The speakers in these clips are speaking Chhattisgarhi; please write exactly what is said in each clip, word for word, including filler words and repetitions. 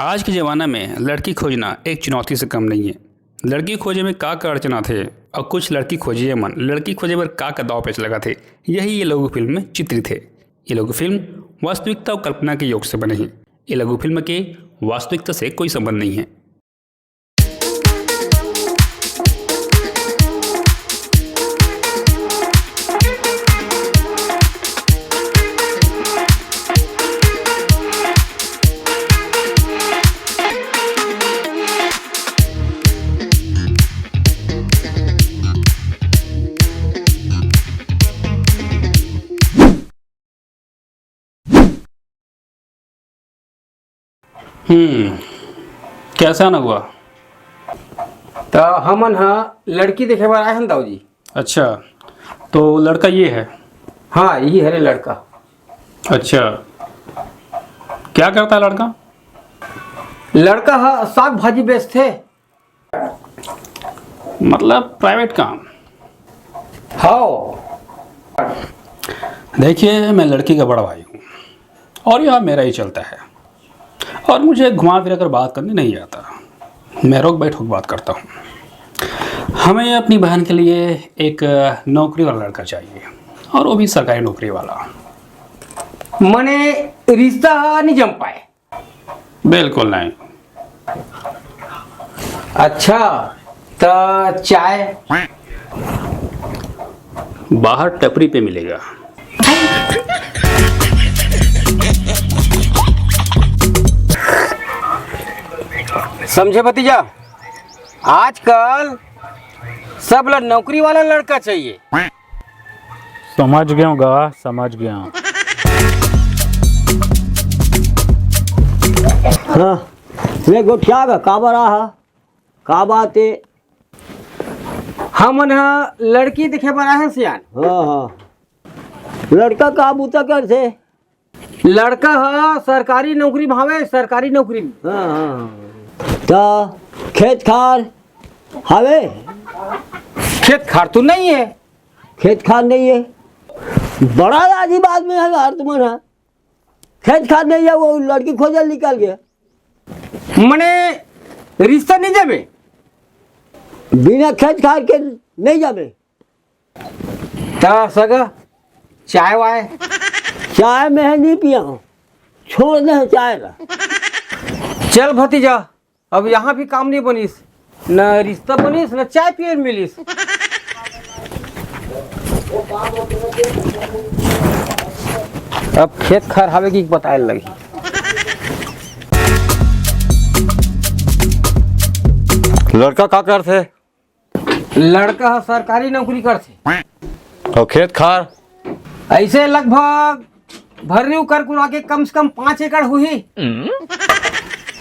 आज के जमाना में लड़की खोजना एक चुनौती से कम नहीं है। लड़की खोजे में का का अड़चन आथे और कुछ लड़की खोजे मन लड़की खोजे बर का का दाव पेच लगाथे, यही ये लघु फिल्म में चित्रित है। ये लघु फिल्म वास्तविकता और कल्पना के योग से बने हैं। ये लघु फिल्म के वास्तविकता से कोई संबंध नहीं है। हम्म, कैसा न हुआ? त हमन ह लड़की देखे बर आए हन, दाऊ जी। अच्छा, तो लड़का ये है? हाँ, यही हरे लड़का। अच्छा, क्या करता है लड़का? लड़का ह साग भाजी बेचथे। मतलब प्राइवेट काम? हाँ। देखिए, मैं लड़की का बड़ा भाई हूँ और यहाँ मेरा ही चलता है और मुझे घुमा फिरा कर बात करनी नहीं आता। मैं रोक बैठोक बात करता हूँ। हमें अपनी बहन के लिए एक नौकरी वाला लड़का चाहिए और वो भी सरकारी नौकरी वाला। मने रिश्ता नहीं जम पाए? बिल्कुल नहीं। अच्छा, त चाय? बाहर टपरी पे मिलेगा। समझे भतीजा, आजकल सब ला नौकरी वाला लड़का चाहिए। समझ गया गा, समझ गया। हाँ, ले गोठिया गा, काबर आहा? का बात है? हमन ह लड़की देखे बर आए हन सियान। हाँ, हाँ। लड़का का बूता करथे? लड़का ह सरकारी नौकरी में हवे, सरकारी नौकरी में। हाँ, हाँ, हाँ। त खेत खार हवे? खेत खार तो नहीं है। खेत खार नहीं है? बड़ा अजीब आदमी है यार तुमन ह। खेत खार नहीं है, वो लड़की खोजे निकल गया। मने रिश्ता नहीं जमे? बिना खेत खार के नहीं जमे। त सगा, चाय वाय? चाय मैं नहीं पिया हूँ, छोड़ दे चाय ला। चल भतीजा, अब यहाँ भी काम नहीं बनिस, न रिश्ता बनिस, न चाय पिए मिलिस। अब खेत खार हवे कि बताए लगी। लड़का का करथे? लड़का ह सरकारी नौकरी करथे। अउ खेत खार? ऐसे लगभग भर्री उकर कुरा के कम से कम पाँच एकड़ हुई।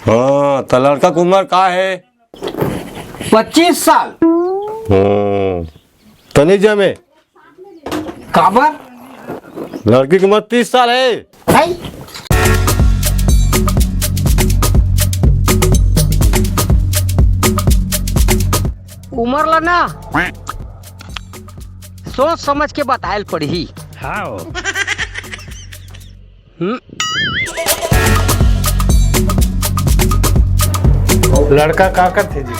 हाँ, त लड़का के उम्र का है? पच्चीस साल। हम्म, त नहीं जमे। काबर? लड़की के उम्र तीस साल है। है? उम्र ला ना सोच समझ के बतायल पड़ही। हाँ। हम्म। लड़का का करथे जी?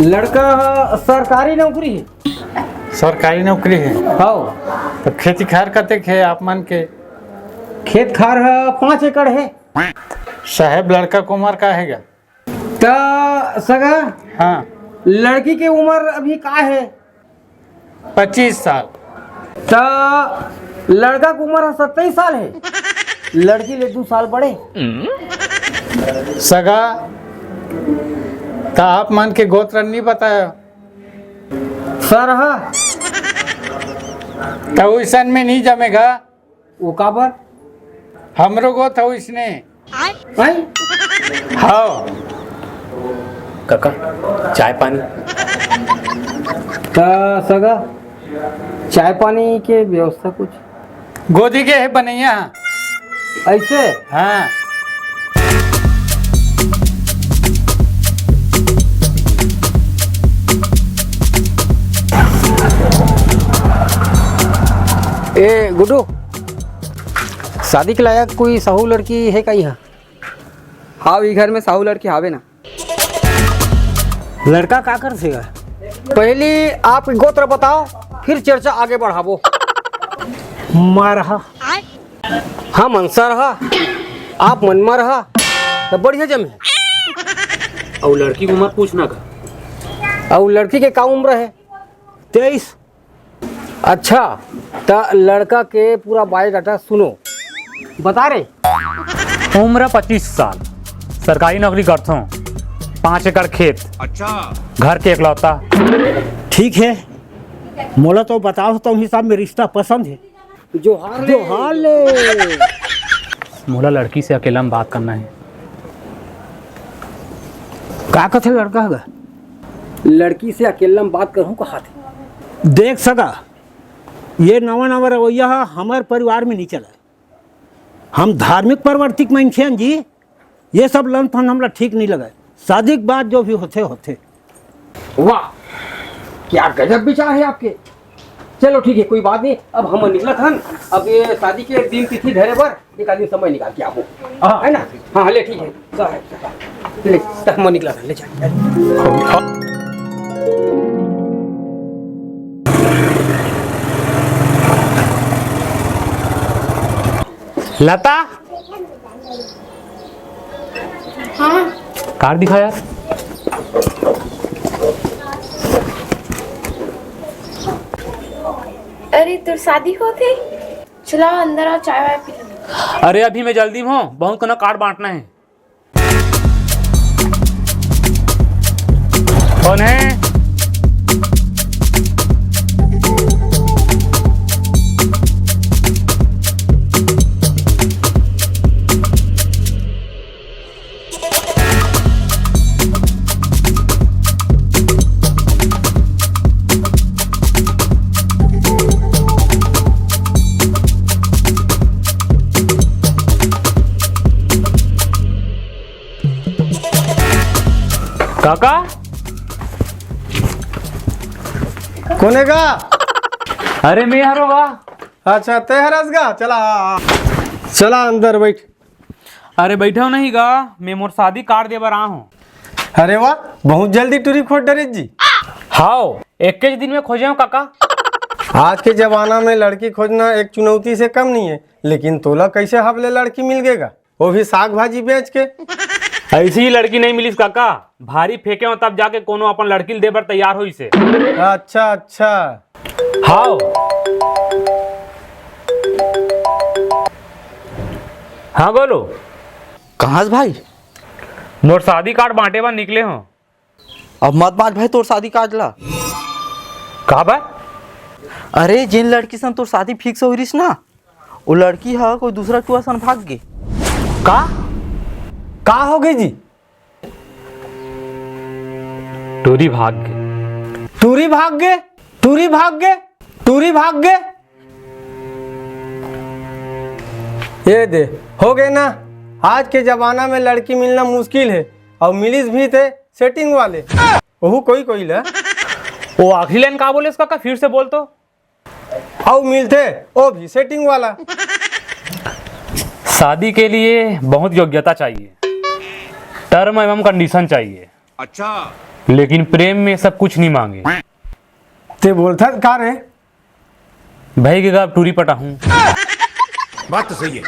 लड़का ह सरकारी नौकरी हे। सरकारी नौकरी हे? हाँ। त खेती खार कतेक हे आप मन के? खेत खार ह पाँच एकड़ हे। साहेब, लड़का के उमर का हे गा? त सगा, हाँ। लड़की के उमर अभी का हे? पच्चीस साल। त लड़का के उमर ह सत्ताईस साल हे, लड़की ले दू साल बड़े। सगा, त आप मन के गोत्र नहीं बताया? सरहा। त वइसन में नहीं जमेगा। वो काबर? हमरो गोत हव इसने। आई? हाँ। काका, चाय पानी? त सगा, चाय पानी के व्यवस्था कुछ? गोदी के हे बनैया। ऐसे? हाँ। ए गुड्डू, शादी के लायक कोई सहू लड़की हे का इहाँ? हाव, ई घर में साहू लड़की हावे ना। लड़का का करथे गा? पहली आप गोत्र बताओ, फिर चर्चा आगे बढ़ाबो। मरहा। हाँ, मनसा रहा, आप मनमरहा, त बढ़िया जमे। अउ लड़की के उम्र पूछना का? अउ लड़की के का उम्र हे? तेईस। अच्छा, त लड़का के पूरा बायोडाटा सुनो। बता रे। उम्र पच्चीस साल, सरकारी नौकरी करथों, पाँच एकड़ खेत, अच्छा। घर के एकलौता। ठीक हे, मोला तो बताओ, तो हिसाब में रिश्ता पसंद हे। जोहार ले। जोहार ले। मोला लड़की से अकेला में बात करना हे। का कथे लड़का ह गा? लड़की से अकेला में बात करहूँ कहाथे। देख सगा, ये नवा नवा रवैया ह हमर परिवार में नहीं चला। हम धार्मिक प्रवर्तिक मनखे हन जी, ये सब लन फन हमला ठीक नहीं लगे। शादी के बाद जो भी होथे होथे। वाह, क्या गजब विचार हे आपके। चलो ठीक हे, कोई बात नहीं, अब हम निकलत हन। अब ये शादी के दिन तिथि धरे बर एक आदमी समय निकाल के आबो, हाँ। हे ना? हाँ, ले ठीक हे, ले त हम निकलत हन, ले चल। लता, हाँ। कार्ड दिखा यार। अरे, तोर शादी होत हे? चला अंदर आ, चाय वाय पी लेंगे। अरे, अभी मैं जल्दी में हूँ, बहुत कना कार्ड बांटना हे। कौन है? काका? कोने का? अरे, मैं हरो बा। अच्छा, ते हरस गा? चला, आ, आ। चला, अंदर बैठ। अरे, बैठो नहीं गा, मैं मोर शादी कार्ड दे बर आ हूँ। अरे वाह, बहुत जल्दी टूरी खोज डरे जी। हाव, इक्कीस दिन में खोजे हूँ काका। आज के जमाना में लड़की खोजना एक चुनौती से कम नहीं है, लेकिन तोला कैसे हबले लड़की मिल गेगा? वो भी साग भाजी बेच के। ऐसी ही लड़की नहीं मिलिस काका, भारी फेंके हो तब जाके कोनो अपन लड़की ल दे बर तैयार होइस हे। अच्छा, अच्छा। हाव। हाँ, बोलो। कहाँ से भाई? मोर शादी कार्ड बांटे बर निकले हो। अब मत बांट भाई तोर शादी कार्ड ला। का बा? अरे, जेन लड़की सन तोर शादी फिक्स हो रहिस ना, वो लड़की ह कोई दूसरा टुआ सन भाग गे। का? का हो गई जी? टूरी भाग गे। टूरी भाग गे? टूरी भाग गे? टूरी भाग गे? ये दे, हो गए ना। आज के जमाना में लड़की मिलना मुश्किल है, और मिलिस भी थे सेटिंग वाले, ओहू कोई कोई ला। वो आखिरी लाइन का बोले उसका, का फिर से बोल तो। अउ मिलथे, ओ भी सेटिंग वाला। शादी के लिए बहुत योग्यता चाहिए, टर्म एवं कंडीशन चाहिए। अच्छा। लेकिन प्रेम में सब कुछ नहीं मांगे। ते बोलथस का रे? भाई के गा टूरी पटाहूं। बात तो सही है।